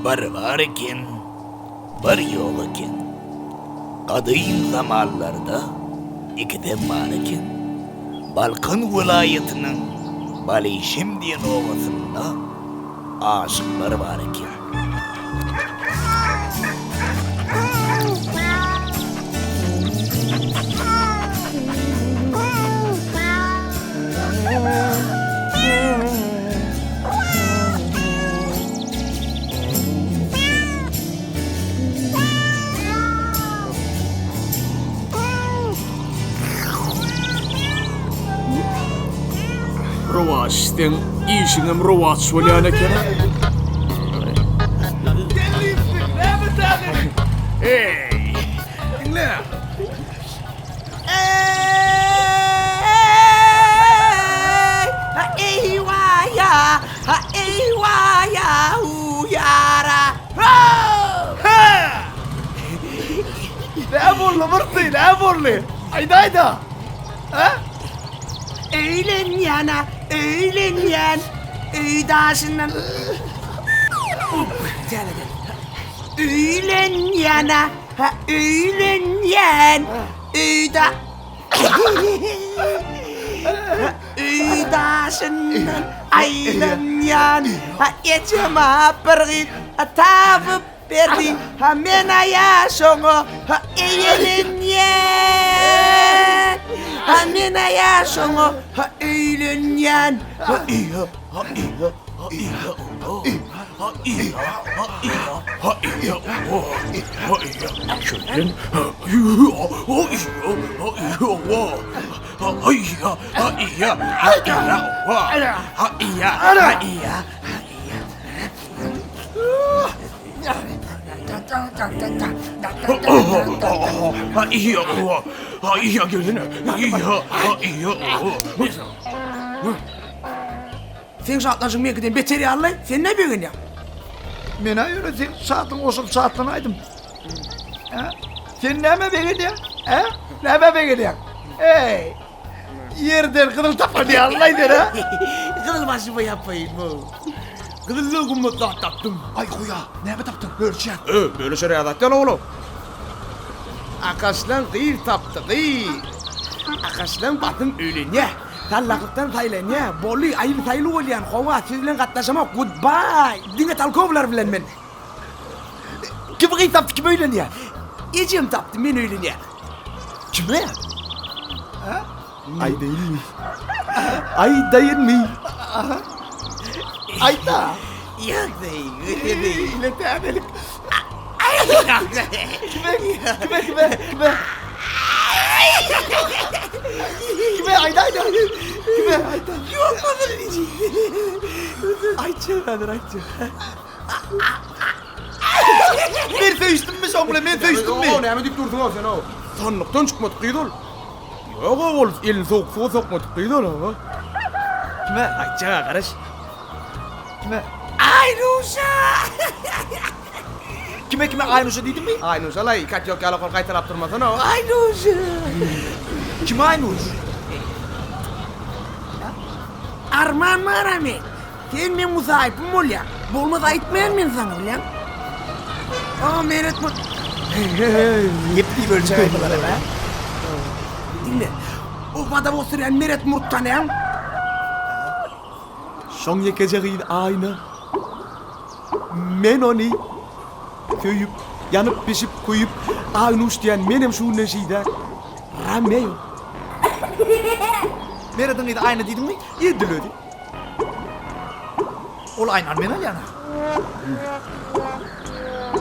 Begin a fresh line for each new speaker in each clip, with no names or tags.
Bir bar eken, bir ýok eken. Gadym zamanlarda ikisem bar eken. Balkan welaýatynyň Balyşem diýen obasynda aşyklar bar eken.
Rowaç seň işiňem rowaç bolýan eken. Eý, diňle.
Näme boldy Murty, näme boldy? Aýdaýda. Hä?
Öýlenýän-ä, öýlenýän. Öý daşyndan. Täzeden. Öýlenýän-ä, hä, öýlenýän. Öý da Öý daşyndan aýlanýan. Ha, ejem-ä bir gyz tapyp berdi. Ha, men-ä şoňa ha, eýlenýän. Ha, men-ä şoňa ha, öýlenýän. Ha, ha, ha, ha, Seň şatlanşyň meňkiden beter ýaly, sen näme begenýäň?
Men-ä ýöne seň şatlygyňa goşulyp şatlanaýdym. Hä? Sen näme begenýäň? Hä? Nämä begenýäň? Eý! Ýerden gyzyl tapan ýalylaý sen, hä?
Gyzyl başyma ýapaýyn, bu. Gyzyldan gymmat zat tapdym.
Aý, goýa, näme tapdyň? Bölüşýän.
Ö, bölüşer ýaly zat ýaly oglum.
Akaşlaň gyz tapdy, gyz. Akaşlaň basym öýlenýä. Sallaklykdan saýlanýa. Bolly, aýyl-saýyl bolýan. Howa, siz bilen gatnaşamok. Goodbye! Diňe talkowlar bilen men.
Kim gyz tapdy, kim öýlenýä?
Ejem tapdy, men öýlenýän.
Kime? Hä?
Aýdaýynmy? Aýdaýynmy?
Aýt-a!
Ýok, deý, öte deý.
Ile täzelik. Kime, kime, kime, kime? Kime, aýda, aýda. Kime, aýda.
Ýok, maňa Aýtjak häzir, aýtjak.
Men söýüşdimmi şoň bilen, men söýüşdimmi?
O, näme diýip dursuň-ow sen-ow? Sandykdan çykmadyk gyz ol. Ýog-ow, ol elini sowuk suwa sokmadyk gyz ol-ow.
Kime?
Aýtjak-a, garaş.
Kime?
Aýnuşa!
Kime kime Aýnuşa diýdiňmi?
Aýnuşa-laý, katýok ýaly ol gaýtalap durmasana.
Aýnuşa!
Kim Aýnuş?
Arman bar-a men. Sen meň musaýypym bolýaň. Bolmasa aýtmaýan men saňa, bilýäň? A, Meret bu.
Gep diýip ölçek aýdylar hem, hä?
Diňle. Obada oturýan Meret murt tanaýaň?
Şoň ýekeje gyzy Aýna. Men ony söýüp, ýanyp-bişip, köýüp, Aýnuş diýen menem şu günden şeýdäk. Romeo.
Merediň gyzy Aýna diýdiňmi?
Edil özi.
Ol aýnany men alýan-a.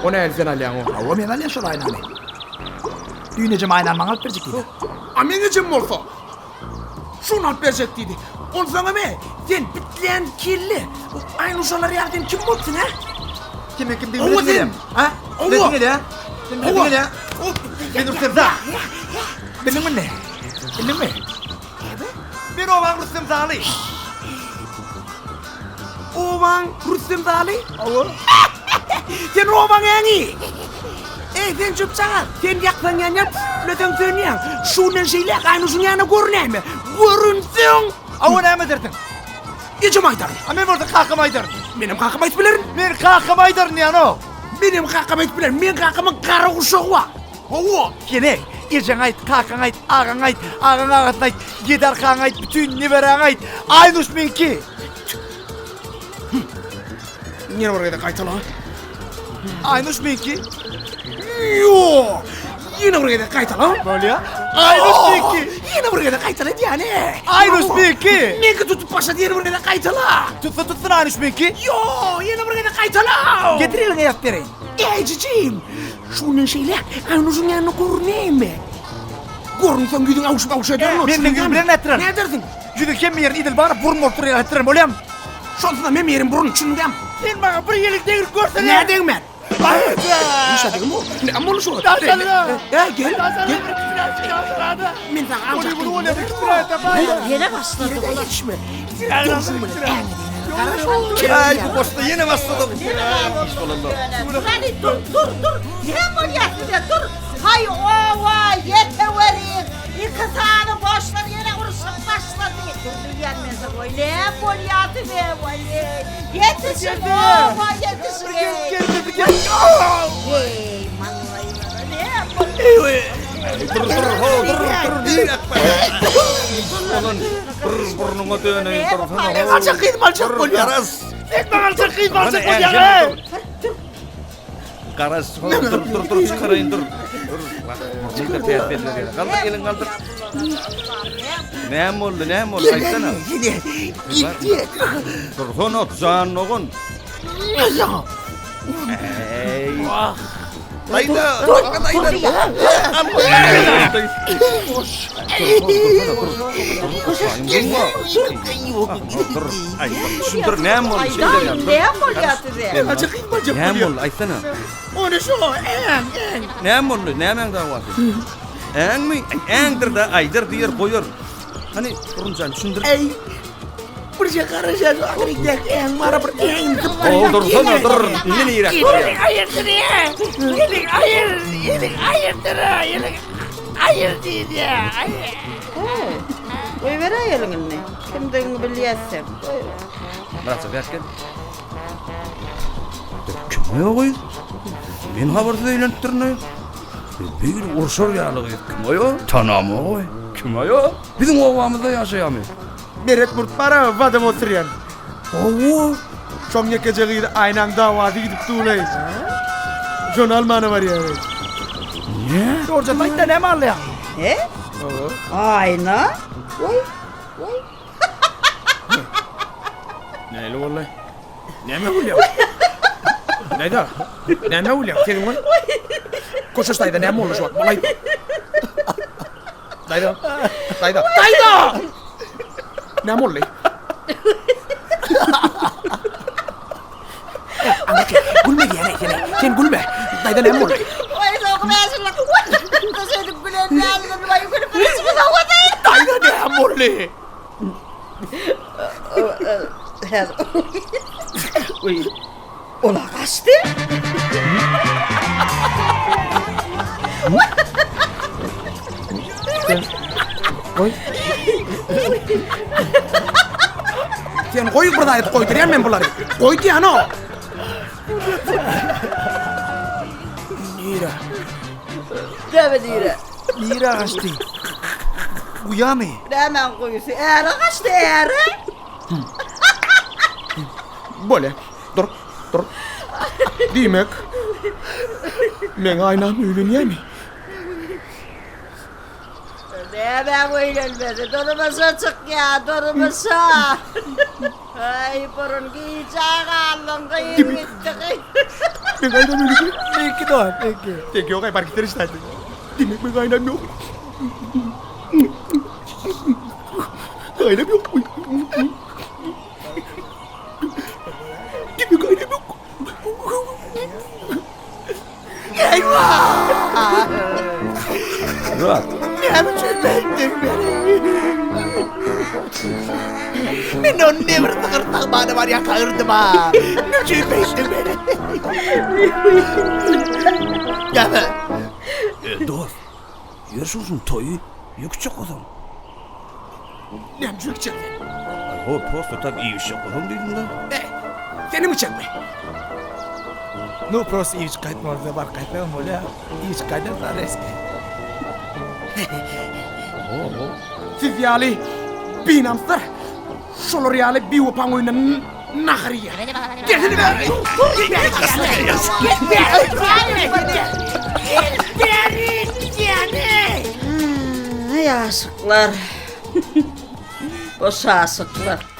O nähili sen alýaň o?
Hawa, men alýan şol aýnany. Düýn ejem aýnany maňa alyp berjek diýdi.
A meň ejem bolsa, Şuny alyp berjek diýdi. Onsoňam e, sen bitlän kelle, Aýnuşalar ýaly sen kim bolupsyň, hä?
Kimiň kimdigini
Hawa
bilesiň
sen.
gelýärmi? Hä?
Hawa.
Bilesiň gelýär? Sen bilesiň
Hawa.
gelýär? Men Rüstem Zag. Bildiňmi indi? Bildiňmi? Men obaň Rüstem Zaly.
Obaň Rüstem Zaly?
Hawa.
Sen obaň äňi. Eý, sen çöpjagaz, sen ýaksaň ýanýaň, püfleseň sönýäň. Şundan şeýläk Aýnuşyň ýanyna görünäýme. Görünseň!
Hawa, näme edersiň?
Ejem aýdaryn.
A men bolsa kakama aýdaryn.
Menem kakam aýdyp bilerin.
Men kakam aýdaryn diýenok.
Menem kakam aýdyp bilerin. Meň kakamyň gara guşagy bar. Hawa.
Gel-eý, ejeňi aýt, kakaňy aýt, agaňy aýt, agaň agasyny aýt, ýedi arkaňy aýt, bütin neberäňi aýt. Aýnuş meňki.
Ýene bir gezek gaýtala.
Aýnuş meňki.
Ýok. Ýene bir gezek gaýtala.
Bolýa. Aýnuş meňki.
Ýene bir gezek gaýtala diýýän.
Aýnuş meňki.
Meňki tutup başlady ýene bir gezek gaýtala.
Tutsa tutsun Aýnuş meňki.
Ýok, ýene bir gezek gaýtala.
Getir eliňe ýazyp bereýin.
Eýjijim, şu günden şeýläk Aýnuşyň ýanyna görünäýme. Görünseň ýüzüň awuşyp awuşa ederin.
Men seň ýüzüň bilen nätdirerin?
Nädersiň?
Ýüzüň hemme ýerini idil baryp burun bolup durýar etdirerin bolýamy?
Şonsuzam hem ýerim burun, düşündäm.
Sen maňa bir ýelik degrip görsene.
Nä degmän? Nişe degim o? Näme boldy şu? Ä, gel, gel. Men saňa aljak.
Ýene başlady bular.
Ýetişme.
Aý bu goşda ýene başlady. Iş bolanda.
Hany dur dur dur. Näme bolýar size dur. Haý owa ýeteweriň. Iki sany boşlar ýene urşup başlady. Dur diýýän men size goý. Näme bolýar size goý. Ýetişiň owa ýetişiň. Eý maňlaýlara näme bolýar.
Dur dur ho dur dur diýip. Bolan bir burnuňa döneýin dursana.
Men aljak gyzym aljak bolýar.
Garaz.
Sen maňa aljak gyzym aljak bolýar.
Garaz dur dur dur çykaraýyn dur. Dur. Burnuňda täs berler. Galdyr eliň galdyr. Näme boldy näme boldy aýtsana.
Gitdi.
Dursana jan dogan. Eý. Daýda, daýda. Dur, aý, düşündir, näme boldy?
Aýdan näme bolýar size?
Näme boldy, aýtsana.
Ony şo, äň, äň.
Näme boldy? Nämäň dawasy? Äňmi? Äňdir-de, aýdar diýer, goýar. Hany, Burunjan, düşündir.
Eý. Birje garaşa şu aňryk äň bara bir äň
O, dursana, dur. Indi niräk barýaň?
Aýyrdyr, eliň aýyr, eliň aýyrdyr, eliň aýyr diýýär. Aýyr.
Goýberäý eliňi indi. Kimdigiňi bilýäs sen.
Myratjan, bäş gel. Kim o gyz? Men habarsyz öýlenipdirin. Beýle urşar ýaly gyz kim o? Tanamok. Kim o? Biziň obamyzda ýaşaýarmy?
Meret murt bar-a badam oturýan.
Hawa.
Şoň ýekeje gyzy Aýnaň dawasy gidip dur-laý. Şony almana barýar.
Ne?
Dogruja aýt-da näme alýaň?
He? Aýna? Goý, goý.
Näli boldy? Näme gülýäň? Daýza, näme gülýäň? Seniň goý. Koşaş daýza näme boldy şu wagt? Bolaý. Daýza, daýza, daýza! Näme boldy? Aňyrky, gülme diýýän sen, sen gülme. Daýza näme boldy?
Oý, soňky bäş ýyllyk. Şeýdip gülen däldir, waý gülüp içimi sowady.
Daýza näme boldy?
Oý, ola gaçdy.
Goý. Sen goý bir zat goýdurýan men bulary. Goý diýen o. Nire?
Näme nire?
Nirä gaçdy? Guýamy?
Nämäň guýusy? Äre gaçdy, äre.
Bolýa. Dur, dur. Diýmek, meň aýnam öýlenýämi?
Nämäň öýlenmesi? Durmuşa çykýa, durmuşa. Aý, burun gijä galdyň, gyz gitdi, gyz.
Meň aýnam öýlenýä.
Meňki dogan, meňki.
Seňki ýok, aý, bar git erişde. Diýmek, meň aýnam ýok. Aýnam ýok. Diýmek, aýnam ýok. Eýwah!
Murat.
Näme üçin beýtdiň meni? Men ony ne bir sygyr sagmana barýarka yrdym-a. Näme üçin beýtdiň meni? Näme?
E, dost, ýör şuň toýy ýükçe gozan.
Näme üçin ýükçe?
Aý, ho, prosto tak iýişjek bolsam diýdim-de.
E. Senem içeňmi?
Nu prosta iýip gaýtmalyda baryp gaýtmagam bolýar. Iýip gaýdarsa reski.
Siz ýaly binamyslar şolar ýaly biwepaň öýünde nahar iýýär. Gelsene bäri! Gel bäri! Gel bäri diýýäni!
Aý aşyklar. Boş aşyklar.